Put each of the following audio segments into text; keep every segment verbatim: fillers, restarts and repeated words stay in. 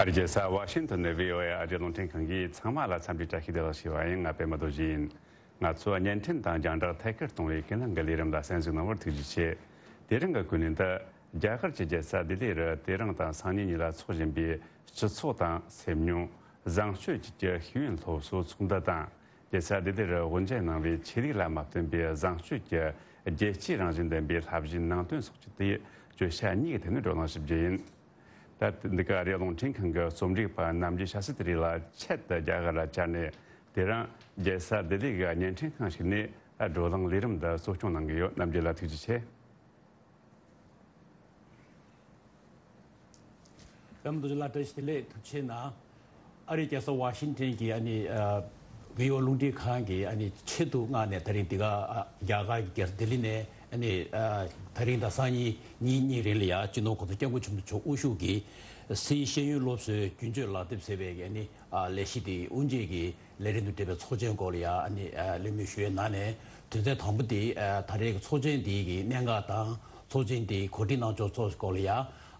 ཨ་རིའི་རྒྱལ་ས་ཝ་ཤིང་ཏོན་ནས་བྷི་ཨོ་ཨེ་ཨ་རིའི་རླུང་འཕྲིན་ཁང་གིས་ཚང་མ་ལ་འཚམས་འདྲི་བཀྲ་ཤིས་བདེ་ལེགས་ཞུ་བ་ཡིན། ང་པད་མ་རྡོ་རྗེ་ཡིན། ང་ཚོས་བརྙན་འཕྲིན་དང་རྒྱང་བསྒྲགས་ཐད་ཀར་གཏོང་བའི་ཀུན་གླེང་གི་ལས་རིམ་ལ་གསན་གཟིགས་གནང་བར་ཐུགས་རྗེ་ཆེ། དེ་རིང་གི་ཀུན་གླེང་དུ། རྒྱ་གར་གྱི་རྒྱལ་ས་ལྡི་ལི་རུ་དེ་རིང་དང་སང་ཉིན་གཉིས་ལ་འཚོགས་བཞིན་པའི་སྤྱི་ཚོགས་དང་སེམས་མྱོང་། བཟང་སྤྱོད་བཅས་ཀྱི་ཤེས་ཡོན་སློབ་གསོའི་ཚོགས་འདུ་དང་། རྒྱལ་ས་ལྡི་ལི་རུ་དབུ་འབྱེད་གནང་བའི་ཆོས་ལུགས་ལ་མ་བརྟེན་པའི་བཟང་སྤྱོད་ཀྱི་རྒྱལ་སྤྱིའི་རང་བཞིན་ལྡན་པའི་བསླབ་གཞིའི་ནང་དོན་སོགས་ཀྱི་ཐད་བརྗོད་བྱ་གཉིས་ཀྱི་ཐད་ནས་བགྲོ་གླེང་ཞིབ་རྒྱས་ཡིན། ད་འདི་ག་ཨ་རིའི་རླུང་འཕྲིན་ཁང་གི་རྩོམ་སྒྲིག་པ་རྣམ་རྒྱལ་ཤཱ་སི་ཏི་རི་ལགས་ཆེད་དུ་རྒྱ་གར་ལ་བཅར་ནས། དེ་རིང་རྒྱལ་ས་ལྡི་ལི་གི་བརྙན་འཕྲིན་ཁང་ཞིག་ནས་བགྲོ་གླེང་ལས་རིམ་འདི་གཙོ་སྐྱོང་གནང་གི་ཡོད། རྣམ་རྒྱལ་ལགས་ཐུགས་རྗེ་ཆེ། པད་མ་རྡོ་རྗེ་ལགས་བཀྲ་ཤིས་བདེ་ལེགས། ཐུགས་རྗེ་གནང་། ཨ་རིའི་རྒྱལ་ས་ཝ་ཤིང་ཏན་གྱི་ཨ་ནི་ཨ་བྷི་ཨོ་རླུང་འཕྲིན་ཁང་གི་ཨ་ནི་ཆེད་དུ་མངགས་ནས། ད་རིང་འདི་ག་ཨ་རྒྱ་གར་གྱི་རྒྱལ་ས་ལྡི་ལི་ནས་ཨ་ནི་ཨ་ད་རིང་དང་སང་ཉིན་གཉིས་གཉིས་རིང་ལ་ཡ་སྤྱི་ནོར་གོང་ས་སྐྱབས་མགོན་ཆེན་པོ་མཆོག་དབུ་བཞུགས་ཀྱི་སིའི་ཤེས་ཡོན་སློབ་གསོའི་རྒྱུན་སྤྱོད་ལག་དེབ་ཟེར་བའི་ཨ་ནི་ཨ་ལས་གཞི་དེ་དབུ་འབྱེད་ཀྱི་ལས་རིམ་དུ་འབྲེལ་བའི་ཚོགས་ཆེན་སྐོར་ལ་ཡ་ཨ་ནི་ཨ་གླེང་མོལ་ཞུ་ཡས་གནང་ནས། དོན་ཚན་དང་པོ་དེ་ཨ་ད་རེས་ཀྱི་ཚོགས་ཆེན་དེ་གི་གནད་འགག་དང་། ཚོགས་ཆེན་དེ་གོ་སྒྲིག་གནང་ཕྱོགས་སོགས་སྐོར་ལ་ཡ་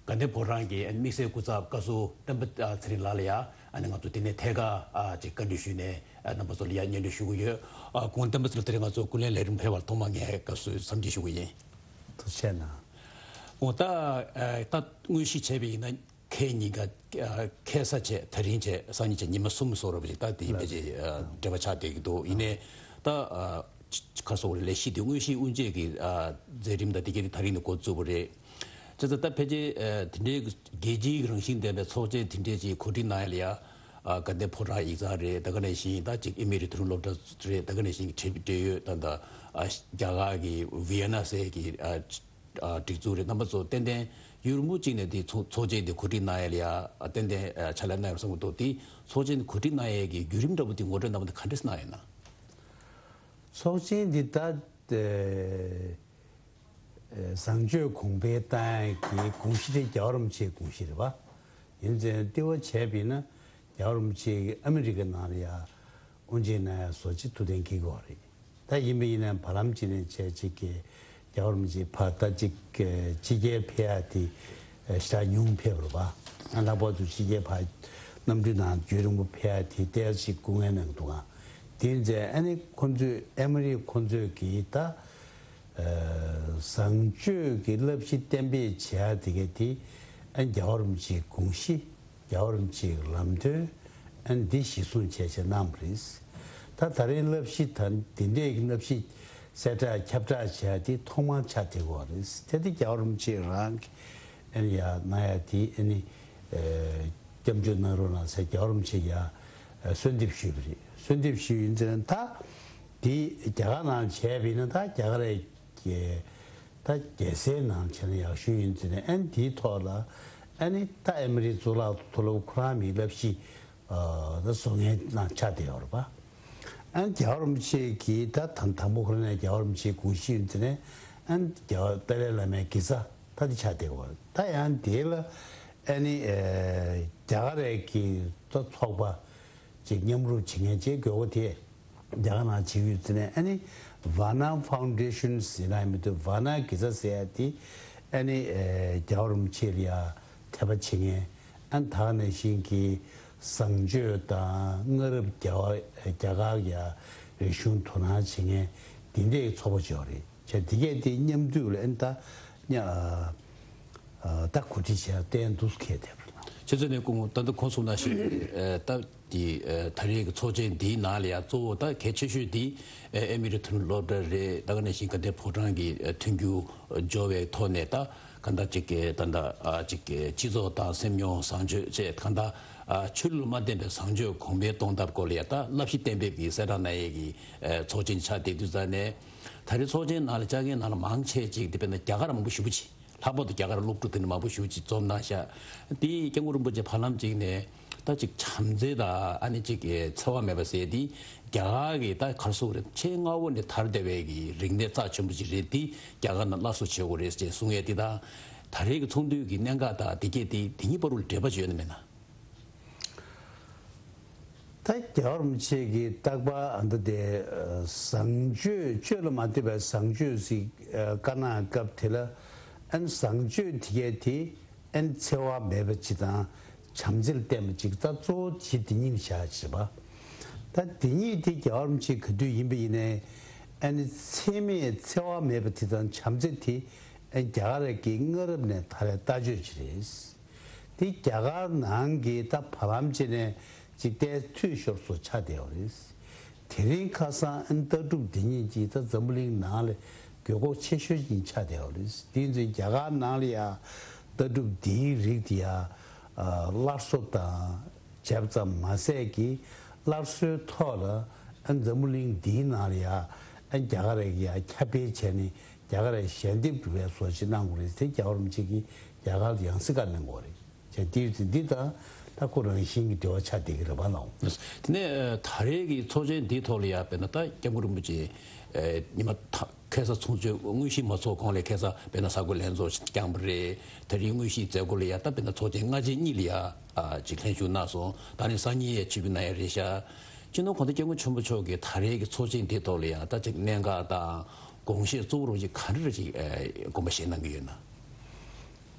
དགའ་ལྡན་ཕོ་བྲང་གི་དམིགས་བསལ་སྐུ་ཚབ་བཀའ་ཟུར་སྤེན་པ་ཚེ་རིང་ལགས་ལ་ཡ་ཨ་ནི་ང་ཚོ་དེ་ནས་ཐད་ཀར་ཨ་ཅིག་བཀའ་འདྲི་ཞུས་ནས། ཨ་རྣམ་པ་ཚོ་ལ་ཡ་སྙན་སྒྲོན་ཞུ་གི་ཡོད། ཨ་སྐུ་ངོ་སྤེན་པ་ཚེ་རིང་ལགས་དེ་རིང་ང་ཚོ་ཀུན་གླེང་ལས་རིམ་ཕེབས་པར་ཐོག་མར་ངས་དགའ་བསུའི་འཚམས་འདྲི་ཞུ་གི་ཡིན། ཐུགས་རྗེ་གནང་། འོ་ད་ཨ་ད་དངོས་གཞི་བྱས་པ་ཡིན་ན། ཁེ་གཉིས་ཀ་ཨ་ཁེ་ས་བྱས། ད་རིང་བྱས། སང་ཉིན་བྱས། ཉི་མ་གསུམ་བཟོ་འདྲ་པོ་ཅིག་ད་དེ་ཕལ་ཆེར་ཨ་འབྲེལ་བ་ཆགས་བསྡད་ཀྱི་འདུག་ཡིན་ནའི་ད་ཨ་ཅི་ག་རེ་ཟེར་དགོས་རེད། ལས་གཞི་དེ་དངོས་གཞིའི་དབུ་འབྱེད་ཀྱི་ཨ་མཛད་རིམ་དང་དེ་གའི་དེ་ད་རིང་ནས་འགོ་བཙུགས་པ་རེད། བྱས་ཙང་ད་ཕལ་ཆེར་ཨ་དེ་འདྲའི་རྒྱལ་སྤྱིའི་རང་བཞིན་ལྡན་པའི་ཚོགས་ཆེན་དེ་འདྲའི་ཅིག་གོ་སྒྲིག་གནང་ཡ་ལ་ཡ། ཨ་དགའ་ལྡན་ཕོ་བྲང་ཡིག་ཚང་རེད། ད་ག་ནང་བཞིན་ད་ཅིག་ཨེ་མི་རི་དོ་དམ་སློབ་གྲྭ་རེད། ད་ག་ནང་བཞིན་གྱི་འབྲེལ་འབྲེལ་ཡོད་ད་ད་ཨ་རྒྱ་གར་གྱི་ཝི་ཡེ་ན་ཟེར་གྱི་ཨ། ཨ་སྒྲིག་འཛུགས་རེད། རྣམ་པ་ཚོ་ཏན་ཏན་ཡུལ་མུ་གཅིག་ནས་དེ་ཚོགས་ཚོགས་ཆེན་དེ་གོ་སྒྲིག་གནང་ཡ་ལ་ཡ་ཨ་ཏན་ཏན་ཨ་ཕྱག་ལས་གནང་ཡོད་བསམ་གྱི་འདུག་དེ་ཚོགས་ཆེན་དེ་གོ་སྒྲིག་གནང་ཡས་ཀྱི་བརྒྱུད་རིམ་འདྲ་པོ་དེ་ངོ་སྤྲོད་གནང་བ་དེ་ག་འདྲས་གནང་ཡོད་ན། ཚོགས་ཆེན་འདི་ད་ཨ་བཟང་སྤྱོད་གོང་འཕེལ་བཏང་ཡས་ཀྱི་དགོངས་གཞི་དེ་རྒྱལ་བ་རིན་པོ་ཆེའི་དགོངས་གཞི་རེད་པ། ཡིན་ཙང་ལྟེ་བ་བྱས་པ་ཡིན་ན་རྒྱལ་བ་རིན་པོ་ཆེ་གིས་ཨ་མི་རི་ཀའི་ནང་ལ་ཡ་དབུ་འབྱེད་གནང་ཡ་བཟོ་ཅིག་ཐུགས་གཏན་འཁེལ་གྱི་ཡོད་རེད། ད་ཡིན་པ་ཡིན་ན་བར་ལམ་ཅིག་ནས་བྱས་ཅིག་གི་རྒྱལ་བ་རིན་པོ་ཆེ་ཕར་ད་ཅིག་གི་ཕྱི་རྒྱལ་ཕེབས་ཡ་དེ་ཞེ་དྲག་ཉུང་ཕེབས་རེད་པ། ཨ་ལྷག་པར་དུ་ཕྱི་རྒྱལ་ཕར་གནམ་གྲུའི་ནང་རྒྱུན་རིང་པོ་ཕེབས་ཡ་དེ་ཏོག་ཙམ་སྐུ་ངལ་གནང་གི་འདུག་ག་དེ་ཡིན་ཙང་ཨ་ནི་ཁོ་ཚོས་ཨ་མི་རི་ཁོ་ཚོས་གི་ད་ཨ་བཟང་སྤྱོད་ཀྱི་བསླབ་གཞི་གཏན་འབེབས་བྱེད་ཡ་དེ་ག་དེ་ཨ་རྒྱལ་བ་རིན་པོ་ཆེའི་དགོངས་གཞི། རྒྱལ་བ་རིན་པོ་ཆེའི་ལམ་སྟོན་ཨ་ནི་འདི་གཞི་བཟུང་བྱས་བྱས་གནང་བ་རེད། ད་ད་རེས་བསླབ་གཞི་ད་འདི་འདྲའི་བསླབ་གཞི་གསལ་བསྒྲགས་ཁྱབ་བསྒྲགས་བྱས་དེ་ཐོག་མར་ཆགས་བསྡད་ཡོད་རེད། དེ་དེ་རྒྱལ་བ་རིན་པོ་ཆེ་རང་གིས་ཨ་ནི་ཡ་གནང་ཡ་དེ་ཨ་ནི་ཨ་སྐྱབས་འཇུག་གནང་རོགས་གནང་ཟེར་རྒྱལ་བ་རིན་པོ་ཆེ་ཡ་གསོལ་འདེབས་ཞུས་པ་རེད། གསོལ་འདེབས་ཞུས་ཡིན་ཙང་ད་དེ་རྒྱ་གར་ནང་བྱས་པ་ཡིན་ན་ད་རྒྱ་གར་རེད། ཀྱི་ད་རྒྱལ་སའི་ནང་བྱས་ན་ཡག་ཤོས་ཡིན་ཟེར་ནས་ཨ་ནི་དེའི་ཐོག་ལ་ཨ་ནི་ད་ཨ་མི་རི་གཙུག་ལག་མཐོ་སློབ་ཁོ་རང་མིའི་བསླབ་གཞི་ཨ་ད་བཟོ་མཁན་ནང་ཆགས་བསྡད་ཡོད་རེད་པ། ཨ་ནི་རྒྱལ་བ་རིན་པོ་ཆེ་གིས་ད་དང་དང་པོ་ཁོ་རང་ནས་རྒྱལ་བ་རིན་པོ་ཆེའི་དགོངས་གཞི་ཡིན་ཟེར་ནས་ཨ་ནི་རྒྱལ་བ་ཏཱ་ལའི་བླ་མའི་དགེ་རྩ་ད་དེ་ཆགས་བསྡད་ཡོད་རེད། ད་ཡང་དེ་ལ་ཨ་ནི་ཨ་རྒྱ་གར་རེད་ཀྱི་ད་ཚོགས་པ་ཅིག་མཉམ་རུབ་བྱེད་མཁན་ཅིག་དགོས་པ་དེ། རྒྱ་གར་ནང་བྱེད་ཀྱི་ཡོད་ཟེར་ནས་ཨ་ནི་ཝ་ན་ཕའུན་ཌེ་ཤན་ཟེར་ན་མི་འདུག་ཝ་ན་དགེ་རྩ་ཟེར་ཡ་དེ་ཨ་ནི་ཨེ་རྒྱལ་བ་རིན་པོ་ཆེ་ལ་ཡ་དད་པ་བྱེད་མཁན་ཨ་ནི་ད་ག་ནང་བཞིན་གྱི་བཟང་སྤྱོད་དང་སྔ་རབས་རྒྱ་བ་རྒྱ་གར་ཡ་རིག་གཞུང་དོ་སྣང་བྱེད་མཁན་དེ་འདྲའི་ཚོགས་པ་ཅིག་ཡོད་རེད། བྱས་དེ་གས་དེ་མཉམ་འདུས་ལ་ཨ་ནི་ད་ཉ་ཨ་ད་གོ་སྒྲིག་བྱས་བསྟན་འདུག་ཁེལ་བསྡད་པ་རེད། ཁྱེད་ཚོ་ནས་སྐུ་ངོ་ད་ལྟ་གོང་གསུངས་ནང་བཞིན་ཨ་ད། དེ་ཨ་ད་རེས་ཀྱི་ཚོགས་ཆེན་འདིའི་ནང་ལ་ཡང་གཙོ་བོ་ད་གལ་ཆེ་ཤོས་དེ་ཨ་ཨེ་མི་རི་ཐོན་སློབ་གྲྭ་རེད། ད་ག་ནང་བཞིན་དགའ་ལྡན་ཕོ་བྲང་གི་ཨ་མཐུན་འགྱུར་སྦྱོར་བའི་ཐོག་ནས་ད་གང་ལྟར་ཅིག་གི་ད་ལྟ་ཨ་ཅིག་གི་སྤྱི་ཚོགས་དང་སེམས་མྱོང་བཟང་སྤྱོད་བཅས་གང་ལྟར་ཨ་ཆོས་ལུགས་མ་བརྟེན་པའི་བཟང་སྤྱོད་གོང་འཕེལ་གཏོང་ཐབས་སྐོར་ལ་ཡང་ད་བསླབ་གཞི་གཏན་འབེབས་ཀྱི་གསལ་བསྒྲགས་གནང་ཡས་ཀྱི་ཨ་ཚོགས་ཆེན་ཆགས་བསྡད་དུས་ཙང་ནས་ད་རེས་ཚོགས་ཆེན་ནང་ལ་བཅར་མཁན་ནང་ལ་མང་ཆེ་ཅིག་དེ་དཔེར་ན་རྒྱ་གར་མང་པོ་ཞེ་པོ་ཅིག་ལྷག་པར་དུ་རྒྱ་གར་སློབ་ཕྲུག་དེ་འདྲ་མང་པོ་ཞེ་པོ་ཅིག་འཛོམས་གནང་ཤག་དེ་སྐྱབས་མགོན་རིན་པོ་ཆེ་བར་ལམ་ཅིག་ནས་ད་ཅིག་བྱམས་བརྩེ་དང་ཨ་ནི་ཅིག་འཚེ་བ་མེད་པ་ཟེར་དེ་རྒྱ་གར་གྱི་ད་ག་རེ་ཟེར་དགོས་རེད། ཆེས་སྔ་བོ་ནས་དར་བསྡད་པའི་གི་རིག་གནས་རྩ་ཆེན་པོ་ཅིག་རེད། དེ་རྒྱ་གར་ནང་སླར་གསོ་བྱེད་དགོས་རེད་ཅེས་གསུང་ཡས་དེ་དང་། ད་རེས་ཀྱི་ཚོགས་འདུའི་གི་གནད་འགག་དང་དེ་གས་དེ་དེ་གཉིས་བར་དུ་འབྲེལ་བ་ཅིག་ཡོད་ན་མེད་ན། ད་རྒྱལ་བ་རིན་པོ་ཆེ་གིས་རྟག་པར་ཨ་མདའ་དེ་བཟང་སྤྱོད་སྤྱོད་ལ་མ་ལྟོས་པའི་བཟང་སྤྱོད་ཟིག་བཀའ་གནང་སྐབས་དེ་ལ་ཨན་བཟང་སྤྱོད་དེ་གས་དེ་ཨན་འཚེ་བ་མེད་པ་ཅིག་དང་ བྱམས་བརྩེ་ལ་བརྟེན་པ་ཅིག་ད་གཙོ་བོ་གཞི་འདི་གཉིས་བཞག་བྱས་པ། ད་འདི་གཉིས་དེ་རྒྱལ་བ་རིན་པོ་ཆེ་ག་དུས་ཡིན་པ་ཡིན་ནའི་ཨ་ནི་འཚེ་མེད་འཚེ་བ་མེད་པ་དེ་དང་བྱམས་བརྩེ་དེ་ཨ་རྒྱ་གར་གྱི་སྔ་རབས་ནས་ད་རེས་ལྟ་སྤྱོད་ཅིག་རེད། དེ་རྒྱ་གར་ནང་གི་ད་བར་ལམ་ཅིག་ནས་ཅིག་ཏོག་ཙམ་འཐུས་ཤོར་སོགས་ཆགས་བསྡད་པ་རེད། དེ་རིང་ཁ་སང་ཨ་ནི་ལྟ་གྲུབ་འདི་གཉིས་ཀྱིས་ད་འཛམ་བུ་གླིང་ནང་ལ་དགོས་མཁོ་ཆེ་ཤོས་ཅིག་ཆགས་བསྡད་པ་རེད། དེ་ཡིན་ཙང་རྒྱ་གར་ནང་ལ་ཡ་ལྟ་གྲུབ་འདིའི་རིགས་དེ་ཡ་ཨ་སླར་གསོ་དང་བྱས་ཙམ་མ་ཟད་ཀྱི་སླར་གསོའི་ཐོག་ལ་ཨ་འཛམ་བུ་གླིང་འདིའི་ནང་ལ་ཡ་ཨ་རྒྱ་གར་ཡ་ཁྱབ་སྤེལ་བྱས་ནས་རྒྱ་གར་ཞལ་འདེབས་སྒྲུབ་པའི་བཟོ་ཅིག་གནང་དགོས་རེད། དེ་རྒྱལ་བ་རིན་པོ་ཆེ་གིས་རྒྱ་གར་ལ་ཡང་སྲིད་བཀའ་གནང་དགོས་རེད། བྱས་དེ་ཡོད་ཚེ་འདི་དང་ད་ཁོ་རང་བཞིན་གྱི་འབྲེལ་བ་ཆགས་བསྡད་ཀྱི་རེད་པ་ལགས། དེ་ནས་ད་རེས་ཀྱི་ཚོགས་ཆེན་འདིའི་ཐོག་ལ་ཡ་དཔེར་ན་ད་སྐྱབས་མགོན་རིན་པོ་ཆེ་ཉི་མ་ད་ཁ་སང་ཚོགས་ཆེན་དངོས་གཞི་མ་ཚོགས་གོང་ལ་ཁ་སང་དཔེར་ན་གསར་འགོད་ལྷན་ཚོགས་བསྐྱངས་པ་རེད། ད་རེས་དངོས་གཞིའི་མཛད་སྒོ་ལ་ཡ་ད་དཔེར་ན་ཚོགས་ཆེན་སྔ་རྗེས་གཉིས་ལ་ཡ་ཅིག་ལྷན་ཞུགས་གནང་སོང་། ད་རེས་སང་ཉིན་ཡ་ཆིབས་བསྒྱུར་གནང་ཡ་རེད་ཤག་སྤྱི་ནོར་གོང་ས་སྐྱབས་མགོན་ཆེན་པོ་མཆོག་གིས་ད་རེས་ཀྱི་ཚོགས་ཆེན་འདིའི་ཐོག་ལ་ཡ་ད་ཅིག་གནད་འགག་དང་དགོངས་བཞེས་གཙོ་བོ་རུ་ཅིག་ག་འདྲ་ཅིག་དགོངས་པ་བཞེས་གནང་གི་ཡོད་ན།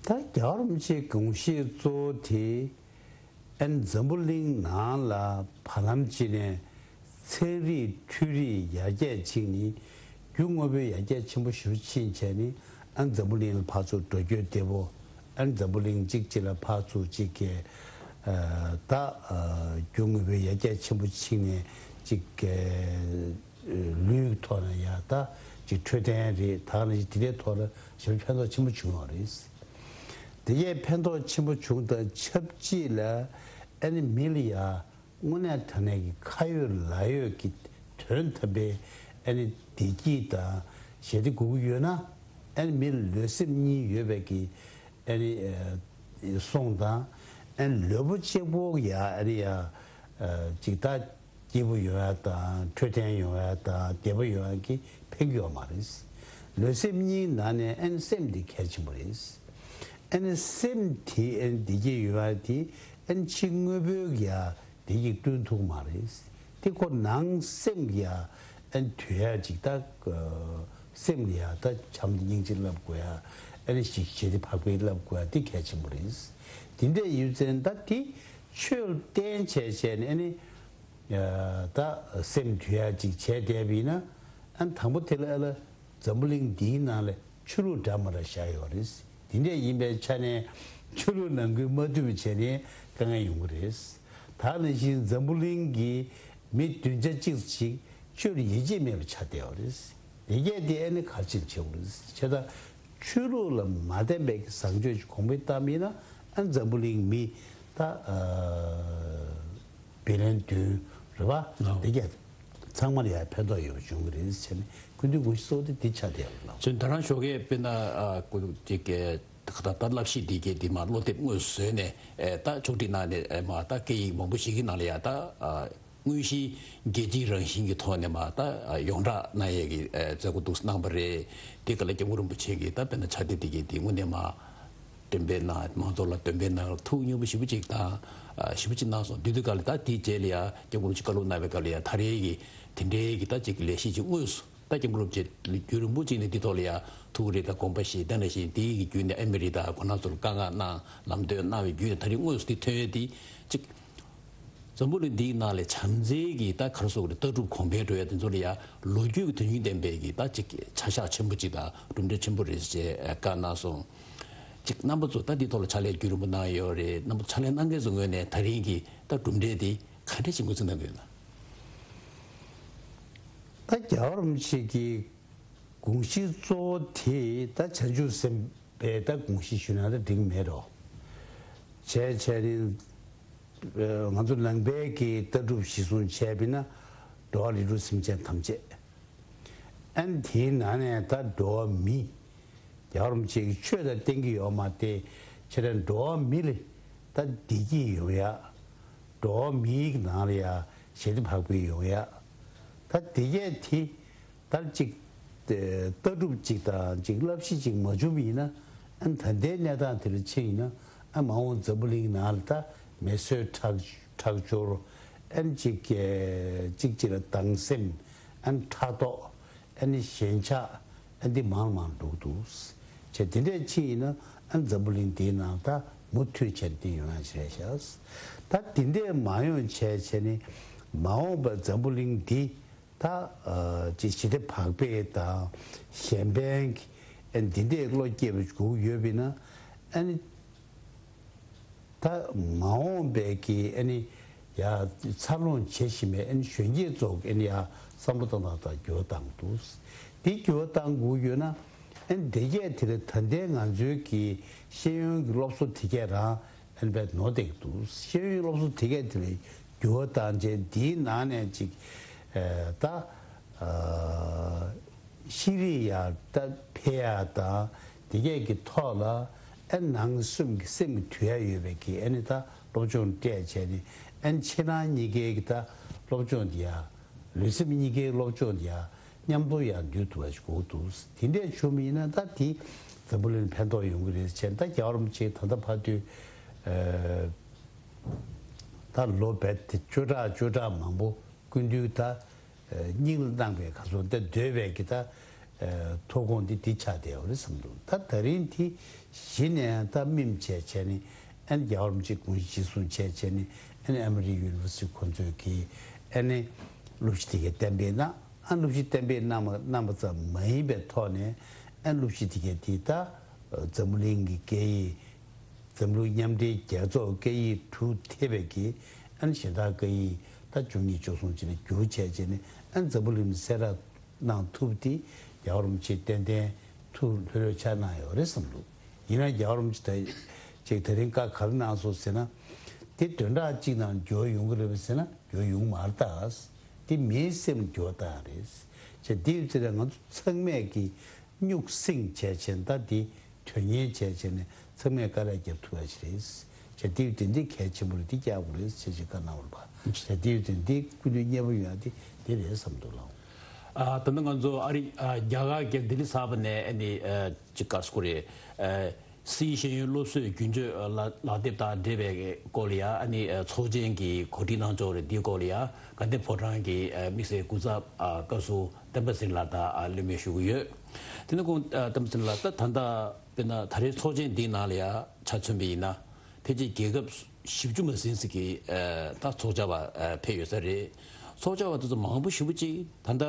ད་རྒྱལ་བ་རིན་པོ་ཆེའི་དགོངས་བཞེས་གཙོ་བོ་དེ་ཨ་ནི་འཛམ་བུ་གླིང་ནང་ལ་བར་ལམ་ཅིག་ནས་ཚན་རིག་འཕྲུལ་རིག་ཡར་རྒྱས་ཕྱིན་ནས་རྒྱུ་དངོས་པོའི་ཡར་རྒྱས་ཆེན་པོ་ཞེ་པོ་ཕྱིན་བྱས་ནས་ཨ་ནི་འཛམ་བུ་གླིང་ལ་ཕར་ཚུར་འགྲོ་སྐྱོད་བདེ་པོ། ཨ་ནི་འཛམ་བུ་གླིང་གཅིག་གཅིག་ལ་ཕར་ཚུར་གཅིག་གི་ད་རྒྱུ་དངོས་པོའི་ཡར་རྒྱས་ཆེན་པོ་ཕྱིན་ནས་གཅིག་གི་ལུས་ཀྱི་ཐོག་ནས་ཡ་ད་ཅིག་འཕྲོད་བསྟེན་རེད། ད་ག་ནང་བཞིན་དེ་འདྲའི་ཐོག་ལ་ཞེ་པོ་ཕན་ཐོགས་ཆེན་པོ་བྱུང་བ་རེད། དེ་གས་ཕན་ཐོགས་ཆེན་པོ་བྱུང་དང་ཆབས་ཅིག་ལ་ཨ་ནི་མི་ལ་ཡ་དངོས་གནས་དྲང་གནས་ཀྱི་ཁ་ཡོད་ལག་ཡོད་ཀྱི་དོན་དམ་པའི་ཨ་ནི་བདེ་སྐྱིད་དང་ཞི་བདེ་དགོས་ཀྱི་ཡོད་ན་ཨ་ནི་མི་ལ་ལུས་སེམས་གཉིས་ཡོད་པའི་གི་ཨ་ནི་ཨ་སྲུང་དང་ཨ་ནི་ལུས་པོ་གཅིག་པོ་ཡ་ཨ་ནི་ཡ་ཨ་ཅིག་ད་སྐྱིད་པོ་ཡོང་ཡ་དང་འཕྲོད་བསྟེན་ཡོང་ཡ་དང་བདེ་པོ་ཡོང་ཡ་གི་ཕན་གྱི་ཡོད་མ་རེད། ལུས་སེམས་གཉིས་ནང་ནས་ཨ་ནི་སེམས་དེ་གལ་ཆེན་པོ་རེད། ཨ་ནི་སེམས་དེ་ཨ་ནི་བདེ་སྐྱིད་ཡོང་ཡ་དེ་ཨ་ནི་ཕྱི་དངོས་པོའི་གི་ཡ་བདེ་སྐྱིད་བསྐྲུན་ཐུབ་མ་རེད། དེ་ཁོ་ནང་སེམས་ཀྱི་ཡ་ཨ་ནི་དུལ་ཡ་ཅིག་ད་སེམས་ལ་ཡ་ད་བྱམས་སྙིང་རྗེ་བསླབ་དགོས་ཡ། ཨ་ནི་ཞི་ཞི་བདེ་བག་ཕེབས་བསླབ་དགོས་ཡ་དེ་གལ་ཆེན་པོ་རེད། དེ་འདྲ་ཡོད་ཙང་ད་དེ་ཆོས་ལ་བརྟེན་བྱས་བྱས་ནས་ཨ་ནི་ད་སེམས་དུལ་ཡ་ཅིག་བྱས་བསྡད་པ་ཡིན་ན་ཨ་ནི་དང་པོ་དེ་ལ་ཨ་ལ་འཛམ་བུ་གླིང་འདིའི་ནང་ལ་ཆོས་ལུགས་འདྲ་མི་འདྲ་བཞག་ཡོད་རེད། དེ་འདྲ་ཡིན་པའི་ཆ་ནས་ཆོས་ལུགས་ནང་ཁུལ་མ་མཐུན་པ་བྱས་ནས་དཀའ་ངལ་ཡོང་གི་རེད། ད་ནང་བཞིན་འཛམ་བུ་གླིང་གི་མི་བདུན་ཆ་གཅིག་ཅིག་ཆོས་ལ་ཡིད་ཆེས་མེད་པ་ཆགས་བསྡད་ཡོད་རེད། དེ་གས་དེ་ཨ་ནི་ག་རེ་བྱེད་བྱེད་དགོས་རེད། བྱས་ཙང་ཆོས་ལུགས་ལ་མ་བརྟེན་པའི་བཟང་སྤྱོད་ཅིག་གོང་འཕེལ་བཏང་མིན་ན་ཨ་འཛམ་བུ་གླིང་མི་ད་ཨ་བི་ལན་བདུན་རེད་པ། ལགས། དེ་གས་ཚང་མ་ལ་ཡང་ཕན་ཐོགས་ཡོད་པ་བྱུང་གི་རེད་ཟེར་ནས་སྐུ་མདུན་དགོངས་གཞི་གཙོ་བོ་དེ་འདི་ཆགས་བསྡད་ཡོད་ལགས། ཚུན་ད་རང་ཞོགས་ཀས་དཔེར་ན་ཨ་སྐུ་ཅིག་གི་ད་ད་བསླབ་གཞི་འདི་གས་འདི་མ་སློབ་དེབ་དངོས་སུ་བཟོས་ནས་ཨེ་ད་ཕྱོགས་སྒྲིག་གནང་ནས་ཨེ་མ་ད་སྐད་ཡིག་མང་པོ་ཞིག་གི་ནང་ལ་ཡང་ད་ཨ་དངོས་གཞིའི་རྒྱལ་སྤྱིའི་རང་བཞིན་གྱི་ཐོག་ནས་མ་ད་ཡོངས་བསྒྲགས་གནང་ཡས་ཀྱི་མཛད་སྒོ་འདུག་གནང་བ་རེད། དེ་ག་ལ་སྐྱབས་མགོན་རིན་པོ་ཆེ་གིས་ད་དཔེར་ན་ཕྱག་དེབ་དེ་གའི་དེ་དངོས་གནས་མ་འདོན་སྤེལ་གནང་མང་ཚོགས་ལ་འདོན་སྤེལ་གནང་ཐུགས་མཉེས་པོ་ཞེ་པོ་ཅིག་དང་ཞེ་པོ་ཅིག་གནང་སོང་། དེ་དུས་ག་ལ་ད་དེའི་རྗེས་ལ་ཡ་སྐྱབས་མགོན་རིན་པོ་ཆེ་བཀའ་སློབ་གནང་བའི་སྐབས་ལ་ཡ་ད་རེས་ཀྱི་དེ་འདྲའི་གི་ད་ཅིག་ལས་གཞི་ཅིག་དངོས་སུ་ད་སྐྱབས་མགོན་རིན་པོ་ཆེ་རྒྱུན་རིང་པོ་ཅིག་ནས་འདི་ཐོག་ལ་ཡ་ཐུགས་རེ་དང་དགོངས་པ་བཞེས་དེ་ནང་བཞིན་དེའི་གི་བརྒྱུད་ནས་ཨ་མི་རི་ད་གོ་ན་ཚོར་བཀའ་མངགས་གནང་ལམ་སྟོན་གནང་བའི་བརྒྱུད་ནས་ད་རེས་དངོས་སུ་དེ་ཐོན་ཡས་དེ་ཅིག་འཛམ་བུ་གླིང་འདིའི་ནང་ལ་བྱམས་བརྩེའི་གི་ད་ག་རེ་ཟེར་དགོས་རེད། ལྟ་གྲུབ་གོང་འཕེལ་འགྲོ་ཡ་དེ་ཚོ་ལ་ཡ་ལོ་རྒྱུས་ཀྱི་དོན་སྙིང་ལྡན་པའི་གི་ད་ཅིག་བྱ་གཞག་ཆེན་པོ་ཅིག་དང་གྲུབ་འབྲས་ཆེན་པོ་རེད་ཅེས་བཀའ་གནང་སོང་། ཅིག་རྣམ་པ་ཚོ་ད་འདི་ཐོག་ལ་ཕྱག་ལས་རྒྱུན་རིང་པོ་གནང་ཡོད་རེད། རྣམ་པ་ཚོ་ཕྱག་ལས་གནང་མཁན་ཚོའི་ངོས་ནས་ད་རིང་གི་ད་གྲུབ་འབྲས་དེ་ག་འདྲ་ཞིག་ངོས་འཛིན་གནང་གི་ཡོད་ན། ད་རྒྱལ་བ་རིན་པོ་ཆེ་གི་དགོངས་གཞི་གཙོ་བོ་དེ་ད་བྱང་ཆུབ་སེམས་དཔའི་ད་དགོངས་གཞི་ཞུས་ན་ད་འགྲིག་མེད་རོ། བྱས་བྱས་ནི་ང་ཚོ་ནང་པའི་གི་ལྟ་གྲུབ་གཞི་བཟུང་བྱས་པ་ཡིན་ན་འགྲོ་བ་རིགས་དྲུག་སེམས་ཅན་ཐམས་ཅད། ཨ་ནི་དེའི་ནང་ནས་ད་འགྲོ་བ་མི། རྒྱལ་བ་རིན་པོ་ཆེ་གིས་ཆོས་དང་བསྟན་གྱི་ཡོད་མ་རེད། ཁྱེད་རང་འགྲོ་བ་མི་ལ་ད་བདེ་སྐྱིད་ཡོང་ཡ། འགྲོ་བ་མིའི་ནང་ལ་ཡ་ཞི་བདེ་བག་ཕེབས་ཡོང་ཡ། ད་དེ་གས་དེ་ད་ཅིག་ལྟ་གྲུབ་ཅིག་དང་ཅིག་བསླབ་གཞི་ཅིག་མ་བྱུང་བ་ཡིན་ན་ཨ་ནི་ད་ལྟའི་གནས་སྟངས་དེ་ལ་ཕྱིན་ཡིན་ན་ཨ་མ་འོངས་འཛམ་བུ་གླིང་ནང་ལ་ད་མི་གསོད་ཁྲག་ཁྲག་སྦྱོར་ཨ་ནི་ཅིག་ཅིག་ཅིག་ལ་སྡང་སེམས་ཨ་ནི་ཕྲག་དོག་ཨ་ནི་ཞེན་ཆགས་ཨ་འདི་མང་མང་འགྲོ་གི་འདུག་བྱས་དེ་འདྲས་ཕྱིན་ཡིན་ན་ཨ་འཛམ་བུ་གླིང་འདིའི་ནང་ད་ མུ་མཐུད་བྱས་ཏེ་ཡོང་ཡ་ཞིག་རེད་ཤག་ད་དེ་འདྲས་མ་ཡོང་བྱས་བྱས་ནས་མ་འོངས་པར་འཛམ་བུ་གླིང་འདི་ད་ཅིག་ཞི་བདེ་བག་ཕེབས་དང་གཞན་ཕན་གྱི་འདི་འདྲས་བློ་སྐྱེས་པ་དགོས་ཡོད་པས་ན། ཨ་ནི་ད་མ་འོངས་པའི་གི་ཨ་ནི་ཡ་འཚར་ལོངས་བྱེད་བཞིན་པའི་ཨ་ནི་གཞོན་སྐྱེས་ཚོ་ཨ་ནི་ཡ་བསམ་བློ་བཏང་སྟངས་དང་འགྱུར་བ་བཏང་འདུག་འདི་འགྱུར་བ་བཏང་དགོས་ཡོད་ན། ཨ་ནི་དེ་གས་དེ་ལ་ད་ལྟའི་ང་ཚོའི་གི་ཤེས་ཡོན་གྱི་སློབ་གསོ་དེ་གས་རང་ཨ་ནི་བས་ནོར་བསྡད་ཀྱི་འདུག་ཤེས་ཡོན་སློབ་གསོ་དེ་གས་དེ་ལ་འགྱུར་བ་བཏང་བྱས་འདིའི་ནང་ནས་ཅིག་ཨ་ད་ཨ་ཤེས་རིག་ཡར་ད་འཕེལ་ཡ་དང་དེ་གས་ཀྱི་ཐོག་ལ་ཨ་ནི་ནང་སེམས་ཀྱི་སེམས་ཀྱི་དུལ་ཡ་ཡོད་པའི་གི་ཨ་ནི་ད་སློབ་སྦྱོང་སྤྲད་བྱས་ནས་ཨ་ནི་ཕྱི་ནང་གཉིས་ཀའི་གི་ད་སློབ་སྦྱོང་དེ་ཡ། ལུས་སེམས་གཉིས་ཀའི་སློབ་སྦྱོང་དེ་ཡང་མཉམ་དུ་ཡང་འདུས་ཐུབ་པ་ཞིག་དགོས་འདུག་དེ་འདྲས་བྱུང་བ་ཡིན་ན་ད་དེ་འཛམ་བུ་གླིང་ཕན་ཐོགས་ཡོང་གི་རེད་ཟེར་ད་རྒྱལ་བ་རིན་པོ་ཆེ་ད་ལྟ་བར་དུ་ཨ་ད་ལོ་བརྒྱད་དེ་བཅུ་ཕྲག་བཅུ་ཕྲག་མང་པོ་སྐུ་མདུན་ད་ཨ་སྙིང་ལ་བསྣམས་པའི་ཁ་སོ་འདི་སྡོད་པའི་གི་ད་ཨ་ཐོབ་ཁུངས་འདི་འདི་ཆགས་བསྡད་ཡོད་རེད་བསམ་འདུག་ད་ད་རིང་དེ་གཞི་ནས་ད་སྨིན་བྱས་བྱས་ནས་ཨ་ནི་རྒྱལ་བ་རིན་པོ་ཆེ་དགོངས་གཞི་གཞིར་བཟུང་བྱས་བྱས་ནས་ཨ་ནི་ཨ་མི་རི་ཀའི་ཡུ་ནི་ཝར་སི་ཊི་ཁོང་ཚོས་ཀྱིས་ཨ་ནི་སློབ་གཞི་དེ་གའི་གཏན་འབེབས་གནང་། ཨ་སློབ་གཞི་གཏན་འབེབས་གནང་བ་གནང་བ་ཙམ་མ་ཡིན་པའི་ཐོག་ནས་ཨ་སློབ་གཞི་དེ་གའི་དེ་ད་འཛམ་བུ་གླིང་གི་སྐད་ཡིག་འཛམ་གླིང་མཉམ་འབྲེལ་རྒྱལ་ཚོགས་སྐད་ཡིག་དྲུག་ཐེ་བའི་གི་ཨ་ནི་གཞན་དག་སྐད་ཡིག་ད་བཅུ་གཉིས་བཅུ་གསུམ་ཅིག་ལ་བསྒྱུར་བྱས་བྱས་ནས་ཨ་ནི་འཛམ་བུ་གླིང་གསལ་བསྒྲགས་གནང་ཐུབ་དེ་རྒྱལ་བ་རིན་པོ་ཆེ་ཏན་ཏན་ཐུགས་ལྷོད་ལྷོད་ཆགས་གནང་ཡོད་རེད་བསམ་འདུག་ཡིན་ན་རྒྱལ་བ་རིན་པོ་ཆེ་ད་ཅིག་དེ་རིང་བཀའ་ག་རེ་གནང་སོང་ཟེར་ན། དེ་བདུན་ཕྲག་གཅིག་ནང་འགྱུར་ཡོང་གི་རེད་པས་ཟེར་ན་འགྱུར་ཡོང་མ་རེད་ད། དེ་མིའི་སེམས་འགྱུར་བ་བཏང་རེད། བྱས་དེ་ཡོད་ཚེ་ང་ཚོ་ཚང་མས་ཀྱི་སྨྱུག་སེང་བྱས་བྱས་ད་དེ་དོན་གཉེར་བྱས་བྱས་ནས་ཚང་མས་དཀའ་ལས་རྒྱབ་ཐུབ་ཡ་ཞིག་རེད། བྱས་དེ་ཡོད་དེ་འདི་གལ་ཆེན་པོ་རེད། འདི་བསྐྱལ་དགོས་རེད་ཟེར་ཞིག་བཀའ་གནང་བ་རེད་པ། བྱས་དེ་ཡོད་དེ་འདི་སྐུ་མདུན་མཉེས་པོ་ཡོང་ཡ་དེ་དེ་རེད་བསམ་འདུག་ལགས། ཨ་ད་ནི་ང་ཚོ་ཨ་རི་ཨ་རྒྱ་གར་གྱི་ལྡི་ལི་གསར་པ་ནས་ཨ་ནི་ཨ་ཅིག་ག་རེ་ཟེར་དགོས་རེད། ཨ་སིའི་ཤེས་ཡོན་སློབ་གསོའི་རྒྱུན་སྤྱོད་ལག་ལག་དེབ་དང་འབྲེལ་བའི་སྐོར་ལ་ཡ་ཨ་ནི་ཨ་ཚོགས་ཆེན་གྱི་གོ་སྒྲིག་གནང་ཕྱོགས་རེད། འདིའི་སྐོར་ལ་ཡ་དགའ་ལྡན་ཕོ་བྲང་གི་ཨ་དམིགས་བསལ་སྐུ་ཚབ་ཨ་བཀའ་ཟུར་བསྟན་པ་ཚེ་རིང་ལགས་དང་ཨ་གླེང་མོལ་ཞུ་གི་ཡོད། དེ་ནས་ཁོང་ཨ་བསྟན་པ་ཚེ་རིང་ལགས་ད་ད་ལྟ་དཔེར་ན་ད་རེས་ཚོགས་ཆེན་འདིའི་ནང་ལ་ཡ་ཆ་མཚོན་པ་ཡིན་ན། ཕལ་ཆེར་རྒྱལ་ཁབ་བཞི་བཅུ་མ་ཟིན་ཙམ་གྱི་ཨ་ད་ཚོགས་བཅར་བ་ཨ་ཕེབས་ཡོད་ས་རེད། ཚོགས་བཅར་བ་དེ་ཚོ་མང་པོ་ཞེ་པོ་ཅིག་ད་ལྟ་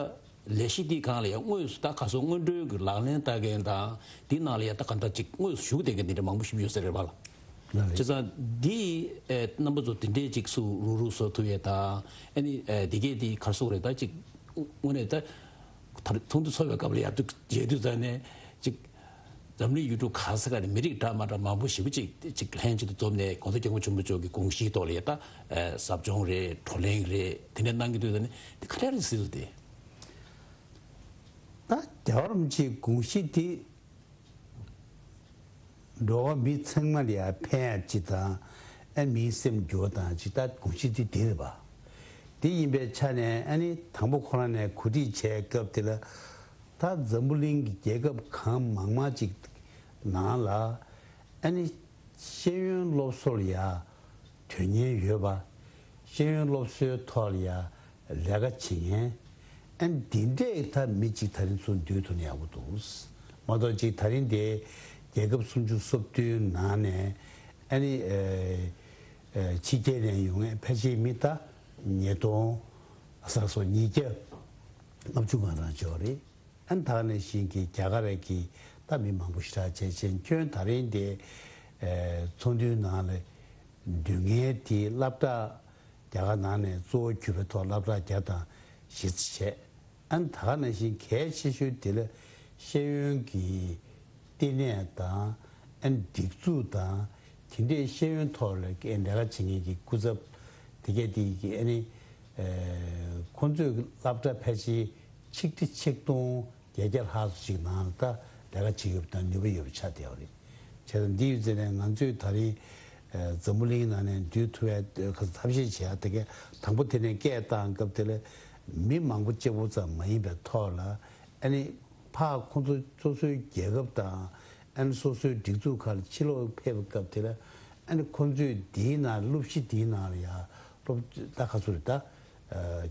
ལས་གཞི་འདིའི་སྒང་ལ་ཡང་དངོས་སུ་ད་ག་སོ་སྔོན་འགྲོའི་གི་ལག་ལེན་བསྟར་མཁན་དང་འདི་ནང་ལ་ཡང་ད་ག་འདྲ་ཅིག་དངོས་སུ་ཞུགས་བསྡད་མཁན་འདི་འདྲ་མང་པོ་ཞེ་པོ་ཡོད་ས་རེད་པ་ལགས། ལགས་རེད། བྱས་ཙང་འདི་ཨ་རྣམ་པ་ཚོ་དེ་འདྲའི་ཅིག་སུ་རུག་རུག་བཟོ་ཐུབ་ཡས་དང་ཨ་ནི་ཨ་འདི་གས་འདི་ག་རེ་ཟེར་དགོས་རེད། ད་ཅིག་དངོས་གནས་ད་ད་ཚོགས་འདུ་ཚོགས་པའི་སྐབས་ལ་ཡར་དུ་མཇལ་དུས་ཙང་ནས་ཅིག་འཛམ་གླིང་ཡུལ་གྲུ་ག་ས་ག་ནས་མི་རིགས་འདྲ་མ་འདྲ་མང་པོ་ཞེ་པོ་ཅིག་ཅིག་ལྷན་ཅིག་ཏུ་འཛོམས་ནས་༸གོང་ས་༸སྐྱབས་མགོན་ཆེན་པོ་མཆོག་གི་དགོངས་གཞིའི་ཐོག་ལ་ཡ་ད་ཨ་ཟབ་སྦྱོང་རེད། བགྲོ་གླེང་རེད། དེ་འདྲ་གནང་གི་འདུག་ད་ནི་དེ་ག་འདྲ་རེད་ཟེར་དུས་དེ། ད་རྒྱལ་བ་རིན་པོ་ཆེའི་དགོངས་གཞི་དེ་འགྲོ་བ་མི་ཚང་མ་ལ་ཡ་ཕན་ཡ་ཅིག་དང་ཨ་མིའི་སེམས་འགྱུར་བ་བཏང་ཅིག་ད་དགོངས་གཞི་དེ་དེ་རེད་པ། དེ་ཡིན་པའི་ཆ་ནས་ཨ་ནི་དང་པོ་ཁོ་རང་ནས་གོ་སྒྲིག་བྱས་སྐབས་དེ་ལ། ད་འཛམ་བུ་གླིང་གི་རྒྱལ་ཁབ་གང་མང་མང་ཅིག་ནང་ལ་ཨ་ནི་ཤེས་ཡོན་སློབ་གསོ་ལ་ཡ་དོན་གཉེར་ཡོད་པ། ཤེས་ཡོན་སློབ་གསོའི་ཐོག་ལ་ཡ་ལས་ཀ་བྱེད་མཁན་ཨ་ནི་འདི་འདྲས་ད་མི་གཅིག་ད་རིང་ཚོ་འདུས་ཐུབ་ན་ཡག་པོ་འདུག་མ་གཏོགས་ཅིག་ད་རིང་དེ་རྒྱལ་ཁབ་སུམ་ཅུ་སོ་བདུན་ནང་ནས་ཨ་ནི་ཨ་ཨ་ཕྱི་རྒྱལ་ནས་ཡོང་མཁན་ཕལ་ཆེར་མི་ད་ཉིས་སྟོང་ས་སོ་ཉིས་བརྒྱ་ལྔ་བཅུ་ང་གྲངས་ཅིག་ཡོད་རེད། ཨ་ནི་ད་ག་ནང་བཞིན་གྱི་རྒྱ་གར་གྱི་ད་མི་མང་པོ་ཞེ་དྲག་བྱས་བྱས་ཁྱོན་ད་རིང་དེ་ཨེ་ཚོགས་འདུའི་ནང་ལ་འདུས་མཁན་དེ་སློབ་གྲྭ་རྒྱ་གར་ནང་ནས་གཙོ་བོ་གྱུར་པའི་ཐོག་སློབ་གྲྭ་བརྒྱ་དང་བཞི་བཅུ་བྱས། ཨ་ནི་ད་ག་ནང་བཞིན་གལ་ཆེ་ཤོས་དེ་ལ་ཤེས་ཡོན་གྱི་བསྟི་གནས་དང་ཨ་ནི་སྒྲིག་འཛུགས་དང་དེ་འདྲའི་ཤེས་ཡོན་ཐོག་ལ་ལས་ཀ་བྱེད་མཁན་གྱི་སྐུ་ཚབ་དེ་གས་དེ་གི་ཨ་ནི་ཨེ་ཁོང་ཚོས་སློབ་གྲྭ་ཕལ་ཆེར་ཆིག་ཁྲི་ཆིག་སྟོང་བརྒྱད་བརྒྱ་ལྷག་ཙམ་ཞིག་ནང་ལ་ད་ལས་ཀ་བྱེད་ཡོད་པ་དང་ནུས་པ་ཡོད་པ་ཆགས་བསྡད་པ་རེད། བྱས་ཙང་འདི་ཡོད་ཚད་ནས་ང་ཚོས་ད་རིང་ཨེ་འཛམ་བུ་གླིང་ནང་ནས་འདུས་ཐུབ་པའི་ཁ་ཐབས་ཤེས་བྱེད་ཡ་དེ་གས་དང་པོ་དེ་ནས་སྐད་བཏང་སྐབས་དེ་ལ་མི་མང་པོ་གཅིག་པོ་ཙམ་མ་ཡིན་པའི་ཐོག་ལ་ཨ་ནི་ཕར་ཁོང་ཚོ་སོ་སོའི་རྒྱལ་ཁབ་དང་ཨ་ནི་སོ་སོའི་སྒྲིག་འཛུགས་ཁག་ལ་ཕྱིར་ལོག་ཕེབས་པའི་སྐབས་དེ་ལ་ཨ་ནི་ཁོང་ཚོས་འདིའི་ནང་སློབ་གཞི་འདིའི་ནང་ལ་ཡ་སློབ་ད་ཁ་ཚུར་ད་